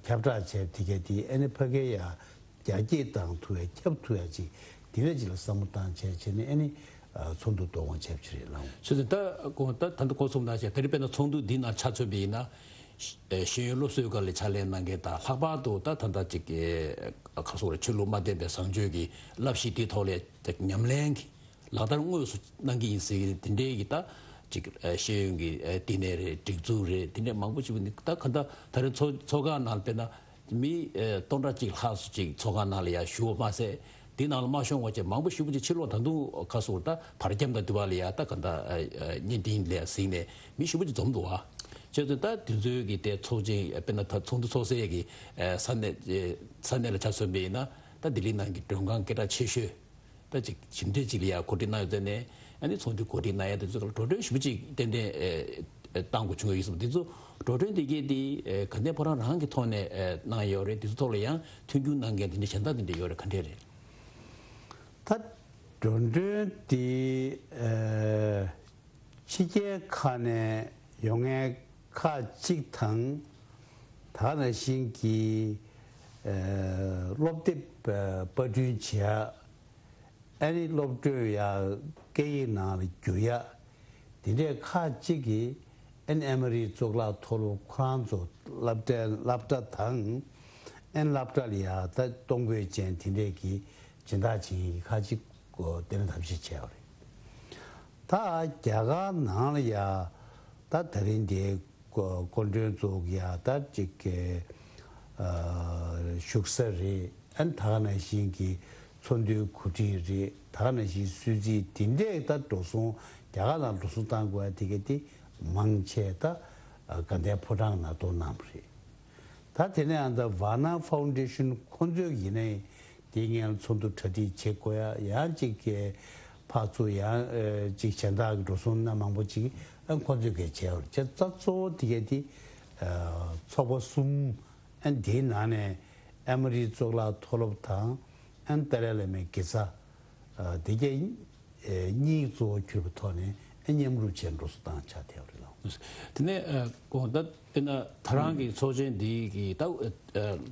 ཁྱབ་བསྒྲགས་བྱས་དེ་གས་དེ་ཨ་ནི་ཕ་གིར་ཡ་རྒྱ་སྐྱེད་བཏང་ཐུབ་ཡ་ཁྱབ་ཐུབ་ཡ་ཅིག་དེ་འདྲ་ཅིག་ལ་བསམ་བློ་བཏང་བྱས་བྱས་ནས་ཨ་ནི་ ཚོགས་འདུ་བསྡུ་སྐོང་བྱས་པ་ཞིག་རེད་ལགས། ཆུ་ཚོད་ད་གོང་ད་ད་ལྟ་གོ་སོང་ན་ཞེས་ད་རེས་དཔེར་ན་ཚོགས་འདུ་འདི་ནང་ཆ་མཚོན་པ་ཡིན་ན། ཤེས་ཡོན་སློབ་གསོའི་སྒང་ལ་ཕྱག་ལས་གནང་མཁན་དང་ལྷག་པར་དུ་ད་ད་ལྟ་ཅིག་ག་སོགས་རེད། ཆོས་ལུགས་མ་བརྟེན་པའི་བཟང་སྤྱོད་ཀྱི་བསླབ་གཞི་དེའི་ཐོག་ལ་ཉམས་ལེན་གྱི་ལག་བསྟར་དངོས་སུ་གནང་གི་ཡིན་ཟེར་གྱི་དེ་འདྲའི་གི་ད་ཅིག་ཤེས་ཡོན་གྱི་བསྟི་གནས་རེད། སྒྲིག་འཛུགས་རེད། དེ་འདྲའི་མང་པོ་ཞིག་ནི་ད་ག་ད་ད་རེས་ཚོགས་ཚོགས་ཁང་ནང་དཔེར་ན། མི་ཨེ་སྟོང་ཕྲག་གཅིག་ལྷག་སུ་ཅིག་ཚོགས་ཁང་ནང་ལ་ཡང་ཞུ་བ་མ་ཟད། དེ་ནང་ལ་མ་ཤོང་བ་ཅིག་མང་པོ་ཞེ་པོ་ཅིག་ཕྱིར་ལོག་ད་དུང་ཁ་སོར་ད་བར་ཁྱམས་དང་དེ་བ་ལ་ཡང་ད་ག་ད་བརྙན་འཕྲིན་ལ་ཡང་གཟིགས་ནས་མི་ཞེ་པོ་ཅིག་འཛོམས་འདུག་བ། བྱས་ཙང་ད་དེ་ཚོའི་གི་དེ་ཚོགས་ཆེན་དཔེར་ན་ད་ཚོགས་འདུ་ཚོགས་སའི་གི་ས་གནས་ས་གནས་ལ་ཆ་མཚོན་པ་ཡིན་ན་ད་ལྡི་ལི་ནང་གི་མགྲོན་ཁང་སྐད་གྲགས་ཆེ་ཤོས། ད་ཅིག་ཞིབ་ཕྲ་ཅིག་ལ་ཡང་གོ་སྒྲིག་གནང་ཡོད་ཙང་ནས། ཨ་ནི་ཚོགས་འདུ་གོ་སྒྲིག་གནང་ཡ་དེ་ཚོ་ལ་འགྲོ་གྲོན་ཞེ་པོ་ཅིག་ཏན་ཏན་ཨེ་ཨེ་བཏང་དགོས་བྱུང་ཡོད་ཡོད་ཟེར་བ་དེ་ཚོ་འགྲོ་གྲོན་དེ་གས་དེ་ཨེ་དགའ་ལྡན་ཕོ་བྲང་རང་གི་ཐོག་ནས་ཨེ་གནང་ཡོད་རེད། དེ་ཚོ་ཐོག་ལ་ཡང་མཐུན་འགྱུར་གནང་མཁན་དེ་འདྲ་གཞན་དག་དེ་འདྲ་ཡོད་རེད། ག་འདྲས་རེད། ད་འགྲོ་གྲོན་དེ་ཨེ་ཕྱི་རྒྱལ་ཁག་ནས་ཡོང་མཁན་ཁག་ཅིག་དང་། ད་ག་ནང་བཞིན་གྱི་ཨེ་སློབ་དེབ་ཨེ་པར་སྐྲུན་བྱེད་ཡ། ཨ་ནི་སློབ་གྲྭའི་ཡ་སྐད་ཡིག་ནང་ལ་བསྒྱུར་ཡ། དེ་འདྲའི་ཁག་ཅིག་གིས་ཨ་ནི་ཨེ་མོ་རི་གཙུག་ལག་མཐོ་སློབ་ཁོ་རང་ཚོ་སློབ་གྲྭ་སློབ་གྲྭ་དང་། ཨ་ནི་སློབ་གྲྭ་ལ་ཡ་ད་གཏོང་དགོས་ཅན་དེ་འདྲས་ཀྱི་སྦྱིན་བདག་བྱེད་མཁན་གྱི་ཁག་ཅིག་གོ་དེ་ནས་ཐབས་ཤེས་བྱས་པ་རེད། ད་རྒྱ་གར་ནང་ལ་ཡ་ད་ད་རིང་འདི་སྐུ་མགྲོན་ཚོ་གི་ཡ་ད་ཅིག་གི་ཨ་བཞུགས་ས་རེད། ཨ་ནི་ད་ག་ནང་བཞིན་གྱི་ཚོགས་འདུའི་གོ་སྒྲིག་རེད། ད་ག་ནང་བཞིན་གསོལ་ཚིགས་དེ་འདྲས་ད་འགྲོ་སོང་རྒྱ་གར་ནང་འགྲོ་སོང་བཏང་དགོས་ཡ་དེ་ག་དེ་མང་ཆེ་ད་ཨ་དགའ་ལྡན་ཕོ་བྲང་ནང་གཏོང་གནང་བ་རེད། ད་དེ་ནས་ཨ་ད་ཝ་ན་ཕའུན་ཌེ་ཤན་ཁོ་ཚོས་ཡིན་ནའི་དེའི་སྔོན་ཚོགས་འདུ་གྲ་སྒྲིག་བྱེད་དགོས་ཡ། ཡང་ཅིག་གི་ཕར་ཚུར་ཡང་ཨེ་ཅིག་གཞན་དག་གི་འགྲོ་སོང་སྣ་མང་པོ་ཅིག་ཨ་ཁོ་ཚོས་གི་བྱས་པ་རེད། བྱས་ཙང་གཙོ་བོ་དེ་གས་དེ་ཨ་ཚོགས་པ་གསུམ། ཨ་དེའི་ནང་ནས་ཨེ་མོ་རི་གཙུག་ལག་མཐོ་སློབ་དང་ཨ་ཏཱ་ལའི་བླ་མའི་དགེ་རྩ་ཨ་དེ་གས་ཨེ་གཉིས་གཙོ་བོ་གྱུར་པའི་ཐོག་ནས་ཨེ་མཉམ་རུབ་བྱས་འགྲོ་སོང་བཏང་ཆགས་བསྡད་པ་རེད་ལགས། དེ་ནས་ཨ་གོང་ད་དཔེར་ན་ད་རང་གི་ཚོགས་ཆེན་འདི་གི་ད་ཨ་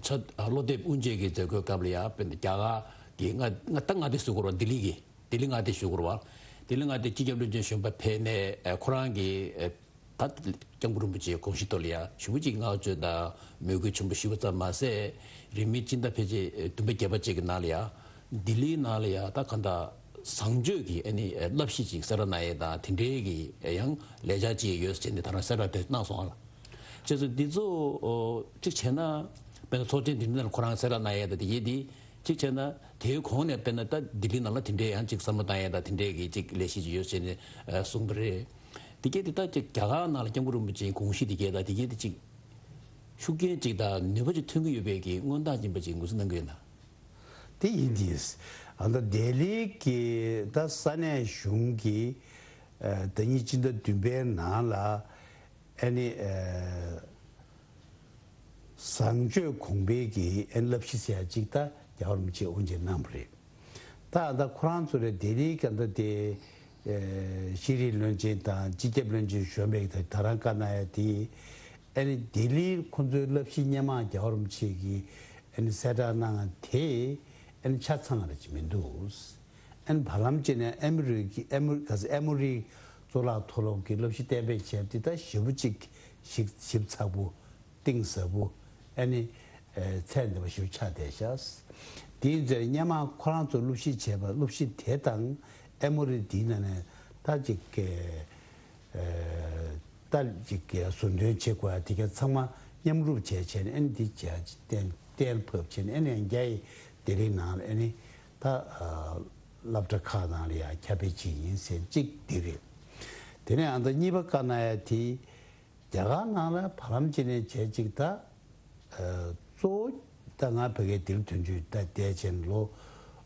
ཆ་ཨ་སློབ་དེབ་དབུ་འབྱེད་ཀྱི་མཛད་སྒོའི་སྐབས་ལ་ཡ་དཔེར་ན་རྒྱ་གར་གྱི་ང་ང་ད་མངའ་སྡེ་ཟེར་དགོས་རེད་བ། ལྡི་ལི་གི་ལྡི་ལི་མངའ་སྡེ་ཞུ་དགོས་རེད་བ། ལྡི་ལི་མངའ་སྡེ་སྤྱི་ཁྱབ་བློན་ཆེན་གཞོན་པ་ཕེབས་ནས་ཨ་ཁོ་རང་གི་ཨ་ད་སྐྱབས་མགོན་རིན་པོ་ཆེའི་དགོངས་གཞི་ཐོག་ལ་ཡ་ཞེ་པོ་ཅིག་བསྔགས་བརྗོད་དང་མོས་གུས་ཆེན་པོ་ཞུས་པ་ཙམ་མ་ཟད། རིང་མིན་སྤྱི་ཟླ་ཕལ་ཆེར་བདུན་པ་བརྒྱད་པ་ཅིག་གི་ནང་ལ་ཡ་ལྡི་ལིའི་ནང་ལ་ཡ་ད་ག་འདྲ་བཟང་སྤྱོད་ཀྱི་ཨ་ནི་བསླབ་གཞི་ཅིག་གསར་ར་གནང་ཡས་དང་དེ་འདྲའི་གི་ཡང་ལས་འཆར་ཅིག་ཡོད་ཟེར་ནས་ད་རང་གསལ་བསྒྲགས་དེ་གནང་སོང་ཨ་ལ། བྱས་ཙང་འདི་ཚོ་ཨོ་གཅིག་བྱས་ན་དཔེར་ན་ཚོགས་ཆེན་འདི་འདྲ་ནང་ཁོ་རང་གསལ་བསྒྲགས་གནང་ཡས་དང་དེ་གས་དེ་གཅིག་བྱས་ན་དེའི་གོང་ནས་དཔེར་ན་ད་ལྡི་ལི་ནང་ལ་དེ་འདྲའི་ཡང་ཅིག་བསམ་བློ་བཏང་ཡས་དང་དེ་འདྲའི་གི་ཅིག་ལས་གཞི་ཅིག་ཡོད་ཟེར་ནས་ཨ་གསུངས་པ་རེད། དེ་གས་དེ་ད་ཅིག་རྒྱ་གར་ནང་ལ་སྐྱབས་མགོན་རིན་པོ་ཆེའི་དགོངས་གཞི་དེ་གས་ད་དེ་གས་དེ་ཅིག་ཤུགས་རྐྱེན་ཅིག་དང་ནུས་པ་ཅིག་ཐོན་གྱི་ཡོད་པའི་གི་མངོན་རྟགས་ཡིན་པ་ཅིག་ངོས་འཛིན་གནང་གི་ཡོད་ན། དེ་ཡིན་དེས། ཨ་ད་ལྡི་ལི་གི་ད་ས་གནས་གཞུང་གི་ཨ་ཟླ་ཉིན་སྤྱི་ཟླ་བདུན་པའི་ནང་ལ་ཨ་ནི་ཨ་བཟང་སྤྱོད་གོང་འཕེལ་གྱི་ཨ་ནི་བསླབ་གཞི་ཟེར་ཡ་ཅིག་ད་རྒྱལ་བ་རིན་པོ་ཆེས་དབུ་འབྱེད་གནང་བ་རེད། ད་ད་ཁོ་རང་ཚོ་རེད་ལྡི་ལིའི་ག་ད་དེ་ཨེ་ཤེས་རིག་བློན་ཆེན་དང་སྤྱི་ཁྱབ་བློན་ཆེན་གཞོན་པས་ད་ད་རང་བཀའ་གནང་ཡ་དེ། ཨ་ནི་ལྡི་ལིར་ཁོ་ཚོའི་བསླབ་གཞི་སྔོན་མ་རྒྱལ་བ་རིན་པོ་ཆེ་གིས་ཨ་ནི་གསལ་བསྒྲགས་གནང་ཡ་དེ་ཨ་ནི་ཆ་ཚང་རེད་ཅིག་མི་འདུག་ཨ་ནི་བར་ལམ་ཅིག་ནས་ཨེ་མོ་རི་གི་ཨེ་མོ་ག་ས་ཨེ་མོ་རི་གཙུག་ལག་མཐོ་སློབ་ཀྱི་བསླབ་གཞི་གཏན་འབེབས་བྱས་པ་དེ་ད་ཞེ་པོ་ཅིག་ཞིབ་ཞིབ་ཚགས་པོ། གཏིང་ཟབ་པོ་ཨ་ནི་ཨེ་ཚད་ལྡན་པ་ཞིག་ཆགས་བསྡད་ཤག་དེའི་རྗེས་སྔོན་མ་ཁོ་རང་ཚོ་སློབ་ཁྲིད་བྱས་པ་སློབ་ཁྲིད་དེ་དང་ཨེ་མོ་རི་འདིའི་ནང་ནས་ད་ཅིག་གི་ཨེ་ད་ཅིག་གི་ཟུར་འདོན་བྱེད་དགོས་ཡ་དེ་ག་ཚང་མ་མཉམ་རུབ་བྱས་བྱས་ནས་ཨ་ནི་འདི་བྱས་གཏན་གཏན་ཕབ་བྱས་ནས་ཨ་ནི་ཡང་རྒྱ་ཡི་ལྡི་ལི་ནང་ལ་ཨ་ནི་ད་ཨ་སློབ་གྲྭ་ཁག་ནང་ལ་ཡང་ཁྱབ་སྤེལ་བྱེད་ཀྱི་ཡིན་ཟེར་གཅིག་འདི་རེད། དེ་ནས་ཨ་ད་གཉིས་པ་བཀའ་གནང་ཡ་དེ། རྒྱ་གར་ནང་ལ་བར་ལམ་ཅིག་ནས་བྱས་ཅིག་ད་ཨ་གཙོ་བོ་ད་ང་ཕ་གིའི་དིལ་དོན་གཅོད་ད་བསྡད་བྱས་ལོ་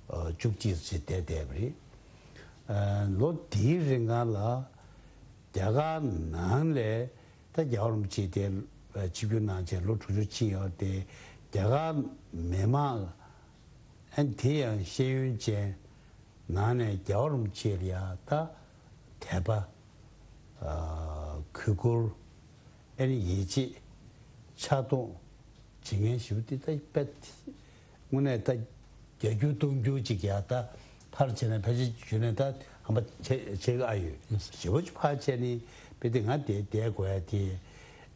ཨ་བཅུ་གཅིག་ཙམ་བསྡད་བསྡད་པ་རེད། ཨ་ལོ་དེའི་རིང་ག་ལ་རྒྱ་གར་ནང་ལ་ད་རྒྱལ་བ་རིན་པོ་ཆེ་དེ་ཆིབས་བསྒྱུར་གནང་བྱས་ལོ་དྲུག་ཅུ་ཕྱིན་ཡོད་དེ། རྒྱ་གར་མི་མང་ཨ་དེ་ཡང་ཤེས་ཡོན་ཅན་ནང་ནས་རྒྱལ་བ་རིན་པོ་ཆེ་ལ་ཡ་ད་དད་པ། ཨ་གུས་བཀུར། ཨ་ནི་ཡིད་ཆེས། ཕྱག་རྡོག་བྱེད་མཁན་ཞིག་དེ་ད་དཔེ་དངོས་གནས་ད་བརྒྱ་འགྱུར་སྟོང་འགྱུར་ཅིག་ཡ་ད་ཕར་བྱས་ན་ཕལ་ཆེར་བྱས་ན་ད་ ཧམ་པ་བྱེད་བྱེད་ཀྱི་ཨ་ཡོད། ཞེ་པོ་ཅིག་ཕར་བྱས་ནས་དཔེ་དེ་ང་དེ་བསྡད་དགོས་ཡ་དེ།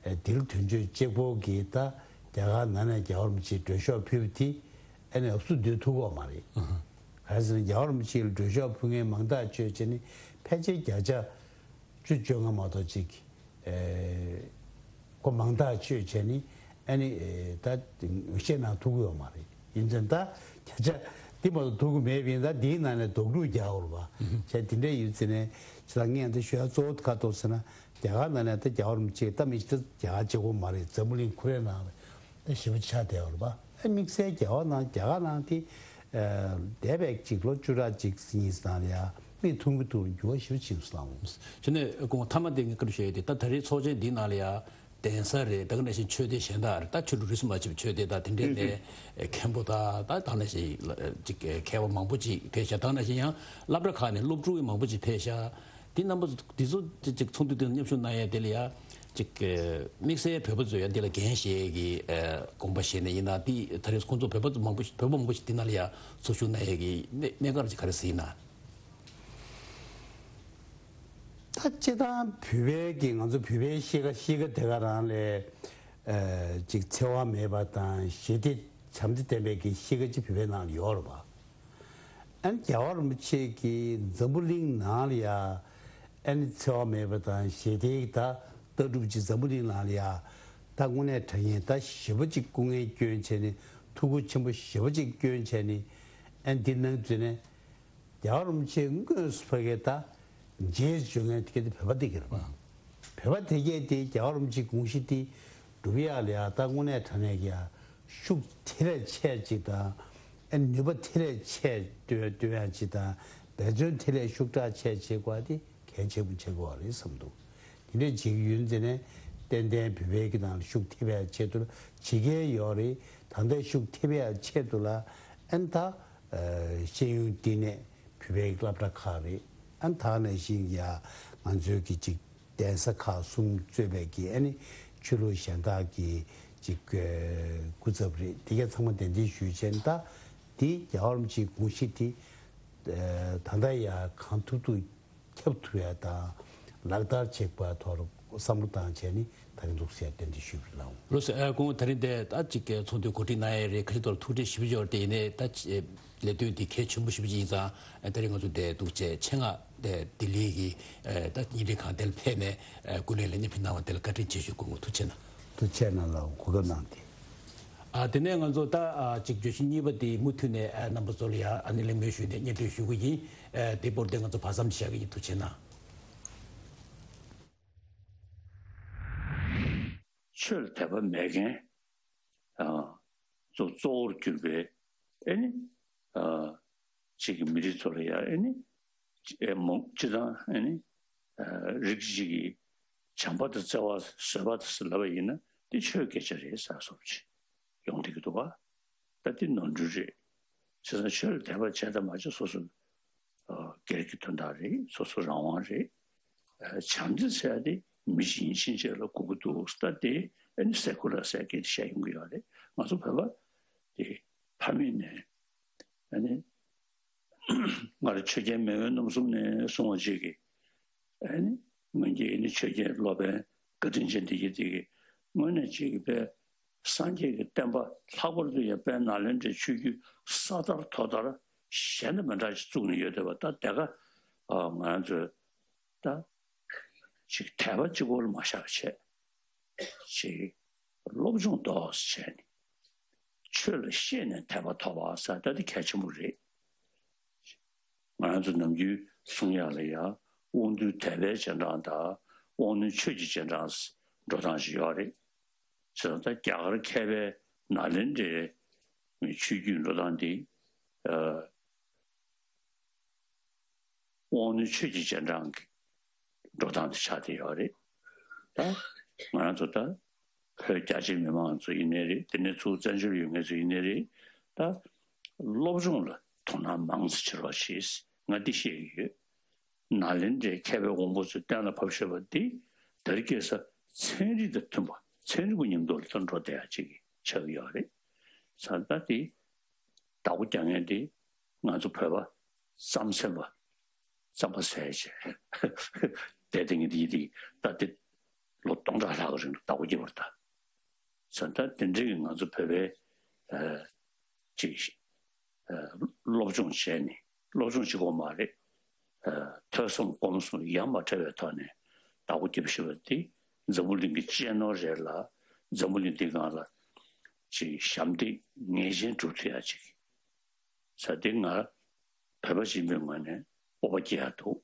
ཨ་དིལ་དོན་གཅོད་གཅིག་པོ་གིས་ད་རྒྱ་གར་ནང་ནས་རྒྱལ་བ་རིན་པོ་ཆེ་མགྲོན་ཤོག་ཕུལ་བ་དེ་ཨ་ནི་ཨབ་སུ་འདོད་ཐུབ་ཀྱི་ཡོད་མ་རེད། ག་རེ་ཟེར་ན་རྒྱལ་བ་རིན་པོ་ཆེ་ལ་མགྲོན་ཤོག་ཕུལ་མཁན་མང་ཐག་ཆོད་བྱས་ནས་ཕལ་ཆེར་བརྒྱ་ཆ་བཅུ་བཅོ་ལྔ་མ་གཏོགས་ཅིག་ཨེ་ཁོ་མང་ཐག་ཆོད་བྱས་ནས་ཨ་ནི་ཨེ་ད་ངོ་ཤེས་གནང་ཐུབ་ཀྱི་ཡོད་མ་རེད། ཡིན་ཙང་ད་བརྒྱ་ཆ་འདི་མ་གཏོགས་ཐུབ་ཀྱི་མེད་པ་ཡིན་ཙང་འདིའི་ནང་ནས་རྡོག་རྡོག་རྒྱག་དགོས་རེད་པ། བྱས་དེ་འདྲ་ཡིན་ཙང་ནས་ཇི་ལྟར་ངས་འདི་ཞུ་ཡ་གཙོ་བོ་ག་རེ་འདུག་ཟེར་ན། རྒྱ་གར་ནང་ནས་ད་རྒྱལ་བ་རིན་པོ་ཆེ་ད་མི་ཞིག་ད་རྒྱ་གར་གཅིག་པོ་མ་རེད། འཛམ་བུ་གླིང་ཁོ་རའི་ནང་ལ་ད་ཞེ་པོ་ཆགས་བསྡད་ཡོད་རེད་པ། ཨ་དམིགས་བསལ་རྒྱལ་བ་ནང་རྒྱ་གར་ནང་དེ་ཨ་འདས་པའི་གཅིག་ལོ་བཅུ་ཕྲག་གཅིག་གཉིས་ནང་ལ་ཡ་མིག་མཐོང་གི་འདུག་འགྱུར་བ་ཞེ་པོ་ཕྱིན་སོང་། བྱས་ནས་ཁོང་མཐའ་མ་དེ་ངས་བཀའ་འདྲི་ཞུ་ཡས་དེ་ད་ད་རེས་ཚོགས་ཆེན་འདི་ནང་ལ་ཡ་གདན་ས་རེད། ད་ག་ནང་བཞིན་ཆོས་སྡེ་གཞན་དག་རེད། ད་ཆོས་ལུགས་རིས་སུ་མ་ཆད་པའི་ཆོས་སྡེ་དང་དེ་འདྲའི་ནས་མཁན་པོ་དང་ད་ད་ག་ནང་བཞིན་ཅིག་མཁས་པ་མང་པོ་ཅིག་ཕེབས་ཤག་ད་ག་ནང་བཞིན་ཡང་སློབ་གྲྭ་ཁག་ནས་སློབ་ཕྲུག་མང་པོ་ཅིག་ཕེབས་ཤག་འདི་རྣམ་པ་ཚོ་འདི་ཚོ་ཅིག་ཚོགས་འདུ་འདི་ལ་མཉམ་ཞུགས་གནང་ཡས་དེ་ལ་ཡ་ཅིག་དམིགས་བསལ་བོད་པ་ཚོས་ཡང་འདི་ལ་འགན་བཞེས་ཀྱི་དགོངས་པ་བཞེས་ནས་ཡིན་ན། འདི་ད་རེས་ཁོང་ཚོ་བོད་པ་ཚོ་མང་པོ་ཞིག་བོད་པ་མང་པོ་ཞིག་འདི་ནང་ལ་ཡ་ཚོགས་ཞུགས་གནང་ཡས་ཀྱི་གནས་གནས་སྐབས་ཅིག་ག་རེ་ཟེར་ཡིན་ན། ད་སྤྱིར་བཏང་བོད་པའི་གི་ང་ཚོ་བོད་པའི་གཤིས་ཀ་གཤིས་ཀ་དེ་ག་རང་ལས་ཅིག་འཚེ་བ་མེད་པ་དང་ཞི་བདེ་བྱམས་བརྩེ་ལྡན་པའི་གི་གཤིས་ཀ་ཅིག་བོད་པའི་ནང་ལ་ཡོད་རེད་པ། ཨ་ནི་རྒྱལ་བ་རིན་པོ་ཆེ་གིས་འཛམ་བུ་གླིང་ནང་ལ་ཡ་ཨ་ནི་འཚེ་བ་མེད་པ་དང་ཞི་བདེའི་ད་ལྟ་གྲུབ་ཅིག་འཛམ་བུ་གླིང་ནང་ལ་ཡ་ད་དངོས་གནས་དྲང་གནས་ད་ཞེ་པོ་ཅིག་སྐུ་ངལ་བསྐྱོན་བྱས་ནས་ཐུགས་ཁུར་ཆེན་པོ་ཞེ་པོ་ཅིག་བསྐྱོན་བྱས་ནས་ཨ་ནི་འདི་གནང་བྱས་ནས། རྒྱལ་བ་རིན་པོ་ཆེ་དངོས་སུ་ཕ་གིར་ད་མཇལ་བྱུང་མཁན་དེ་ག་དེ་བོད་པ་དེ་ག་རེད་པ། བོད་པ་དེ་གས་དེ་རྒྱལ་བ་རིན་པོ་ཆེའི་དགོངས་གཞི་དེ་སྒྲུབ་ཡག་ལ་ཡ་ད་དངོས་གནས་དྲང་གནས་ཀྱི་ཡ་ཤུགས་དེ་ལས་ཆེ་ཅིག་དང་ཨ་ནུས་པ་དེ་ལས་ཆེ་བཏོན་བཏོན་ཡག་ཅིག་དང་འབད་བརྩོན་དེ་ལས་ཤུགས་དྲག་ཆེ་བྱེད་དགོས་པ་དེ་གལ་ཆེན་པོ་ཆགས་ཀྱི་ཡོད་རེད་བསམ་འདུག་དེ་འདྲས་བྱེད་ཀྱི་ཡོད་ཟེར་ནས་ཏན་ཏན་བོད་པའི་གི་ནང་ལ་ཤུགས་ཐེབས་ཡག་ཆེད་དུ་ལ་བྱེད་ཀྱི་ཡོད་རེད། ད་ལྟ་ཤུགས་ཐེབས་ཡག་ཆེད་དུ་ལ་ཨ་ནི་ད་ཤེས་ཡོན་བསྟི་གནས། བོད་པའི་སློབ་གྲྭ་ཁག་རེད། ཨ་ནི་ད་ག་ནང་བཞིན་ཡ་ང་ཚོའི་གི་ཅིག་གདན་ས་ཁག་གསུམ་གཙོས་པའི་གི་ཨ་ནི་ཆོས་ལུགས་གཞན་དག་གི་ཅིག་སྐུ་ཚབ་རེད། དེ་ག་ཚང་མ་གདན་འདྲེན་ཞུས་བྱས་ནས་ད་འདི་རྒྱལ་བ་རིན་པོ་ཆེའི་དགོངས་གཞི་དེ་ད་ལྟ་ཡ་གང་ཐུབ་ཐུབ་ཁྱབ་ཐུབ་ཡ་དང་ལག་བསྟར་བྱེད་པ་ཐོག་བསམ་བློ་བཏང་བྱས་ནས་ད་གིན་འདུག་ཟེར་གདན་འདྲེན་ཞུས་པ་རེད་ལགས། ལགས་སོ། ཨ་ཁོང་ད་རིང་འདི་ད་ཅིག་ཚོགས་འདུ་གོ་སྒྲིག་གནང་ཡས་རེད། ཁ་ཤས་ཐོག་ལ་ཐུགས་ཁྲལ་ཞེ་པོ་ཅིག་ཡོད་རེད། དེ་ཡིན་ནའི་ད་ལས་དོན་འདི་གལ་ཆེན་པོ་ཞེ་པོ་ཅིག་ཡིན་ཙང་ད་རིང་ང་ཚོ་འདིར་འདུག་བྱས་ཆེད་མངགས་འདི་ལྡི་ལི་གི་ད་བརྙན་འཕྲིན་ཁང་འདི་ལ་ཕེབས་ནས་སྐུ་ལས་ལ་མཉམ་ཞུགས་གནང་བ་འདི་ལ་བཀའ་དྲིན་ཆེ་ཞུ། སྐུ་ངོ་ཐུགས་རྗེ་གནང་། ཐུགས་རྗེ་གནང་ལགས། གོ་སྐབས་གནང་སྟེ། ཨ་དེ་ནས་ང་ཚོ་ད་ཨ་ཅིག་བརྗོད་གཞི་གཉིས་པ་དེ་མུ་མཐུད་ནས་ཨ་རྣམ་པ་ཚོ་ལ་ཡ་ཨ་ནི་གླེང་མོལ་ཞུས་ནས་སྙན་སྒྲོན་ཞུ་གི་ཡིན། ཨ་དེ་བར་དུ་ང་ཚོ་བར་མཚམས་བཞག་གི་ཡིན། ཐུགས་རྗེ་གནང་། ཆོས་ལ་དད་པ་མེད་མཁན་ཨ་གཙོ་གཙོ་བོར་གྱུར་པའི་ཨ་ནི་ཨ་ཅིག་གི་མི་རིགས་ཚོ་ལ་ཡ་ཨ་ནི་ཨེ་མོ་སྤྱི་དང་ཨ་ནི་ཨ་རིགས་གཅིག་གི་བྱམས་པ་དང་བརྩེ་བ་བཟོད་པ་དང་ལབ་པ་ཡིན་ན་འདི་ཆོས་སྐད་ཆ་རེད་ཟེར་བཟོ་འདྲ་ཅིག་ཡོང་བསྡད་ཀྱི་འདུག་ག་ད་འདི་ནོར་འཁྲུལ་རེད། བྱས་ཙང་ཆོས་ལ་དད་པ་བྱས་དང་མ་བྱས་སོ་སོ་ཨ་སྒེར་གྱི་དོན་དག་རེད། སོ་སོ་རང་དབང་རེད། ཨ་བྱམས་བརྩེ་ཟེར་ཡ་དེ་མི་གཞན་ཕྱིན་ཆད་ལ་དགོས་ཀྱི་འདུག་ད་དེ་ཨ་ནི་སེ་ཀུ་ལར་ཟེར་སྐད་དེ་བཤད་ཡོང་གི་ཡོད་རེད། ང་ཚོ་བོད་པ་དེ་ཕ་མེས་ནས་ཨ་ནི་སྔར་ཆོས་རྒྱལ་མེས་དབོན་རྣམ་གསུམ་ནས་གསུངས་པ་ཅིག་གིས་ཨ་ནི་སྔོན་གྱི་ཨ་ནི་ཆོས་རྒྱལ་སློབ་དཔོན་བཀའ་དྲིན་ཅན་དེ་གྱིས་དེ་གིས་དངོས་གནས་ཅིག་གིས་དཔེ་སངས་རྒྱས་ཀྱི་བསྟན་པ་ལྷག་པར་དུ་ཡང་དཔལ་ནཱ་ལེནྡྲའི་ཆོས་བརྒྱུད་ས་དར་ཐོག་དར་གཞན་དང་མི་འདྲ་ཞིག་བཙུགས་ནས་ཡོད་བསྡད་པ། ད་དེ་ག་ང་རང་ཚོས་ད་ཅིག་དད་པ་གཅིག་པོ་ལ་མ་བཞག་པ་བྱས། ཅིག་སློབ་སྦྱོང་ཏོག་ཙམ་བྱས་ནས་ཆོས་ལ་ཤེས་ནས་དད་པ་ཐོབ་པ་ཟེར་ད་དེ་གལ་ཆེན་པོ་རེད། ང་རང་ཚོ་ནམ་རྒྱུན་གསུང་ཡག་ལ་ཡ་དབང་རྟུལ་དད་པའི་རྗེས་འབྲང་དང་དབང་རྣོན་ཆོས་ཀྱི་རྗེས་འབྲང་འགྲོ་སྟངས་ཤིག་ཡོད་རེད། བྱས་ཙང་ད་རྒྱ་གར་མཁས་པའི་ནཱ་ལེནྡྲའི་ཆོས་བརྒྱུད་འགྲོ་སྟངས་འདི་ཨ་དབང་རྣོན་ཆོས་ཀྱི་རྗེས་འབྲང་གི་འགྲོ་སྟངས་དེ་ཆགས་བསྡད་ཡོད་རེད། ད་ང་རང་ཚོ་ད་བོད་རྒྱ་ཆེའི་མི་མང་ཚོ་ཡིན་ནའི་རེད། དེ་ནས་ཚུར་བཙན་བྱོལ་ཡོད་མཁན་ཚོ་ཡིན་ནའི་རེད། ད་སློབ་སྦྱོང་ལ་དོ་སྣང་མང་ཙམ་བྱེད་རོགས་བྱེད། ང་འདི་བཤད་ཀྱི་ཡོད། ནཱ་ལེནྡྲའི་མཁས་པའི་དབང་པོ་ཚོས་གཏན་ལ་ཕབ་བཞག་པ་འདི་དེ་རིང་ཁ་སང་ཚན་རིག་དང་མཐུན་པ་ཚན་རིག་པ་མཉམ་དུ་ལ་ད་འགྲོ་བསྡད་ཡག་ཅིག་ཆགས་ཀྱི་ཡོད་རེད། ས་ད་དེ་བདག་པོ་རྒྱག་མཁན་དེ་ང་ཚོ་བོད་པ་རྩམ་ཟན་པ། རྩམ་པ་ཟས་བྱས། དེ་དེ་ངས་དེ་དེ་ད་དེ་ལོ་སྟོང་ཕྲག་ལྷག་གི་རིང་ལ་བདག་པོ་རྒྱབ་པ་རེད་ད། ས་ད་དེ་འདྲའི་གི་ང་ཚོ་བོད་པའི་ཨ་ཅིག་ཨ་སློབ་སྦྱོང་བྱས་ནས་སློབ་སྦྱོང་བྱེད་དགོས་མ་རེད། ཨ་ཐོས་བསམ་སྒོམ་གསུམ་ཡ་མ་བྲལ་བའི་ཐོག་ནས་བདག་པོ་རྒྱབ་ཤེས་པ་དེ་འཛམ་བུ་གླིང་གི་གཅེས་ནོར་རེད་ལ། འཛམ་བུ་གླིང་འདི་སྒང་ལ་ཅིག་ཞབས་འདེགས་ངེས་ཅན་སྒྲུབ་ཐུབ་ཡ་ཅིག་ས་དེ་ང་བོད་པ་ཆེན་པོའི་ངོས་ནས་སྤོབས་པ་སྐྱེ་ཡ་འདུག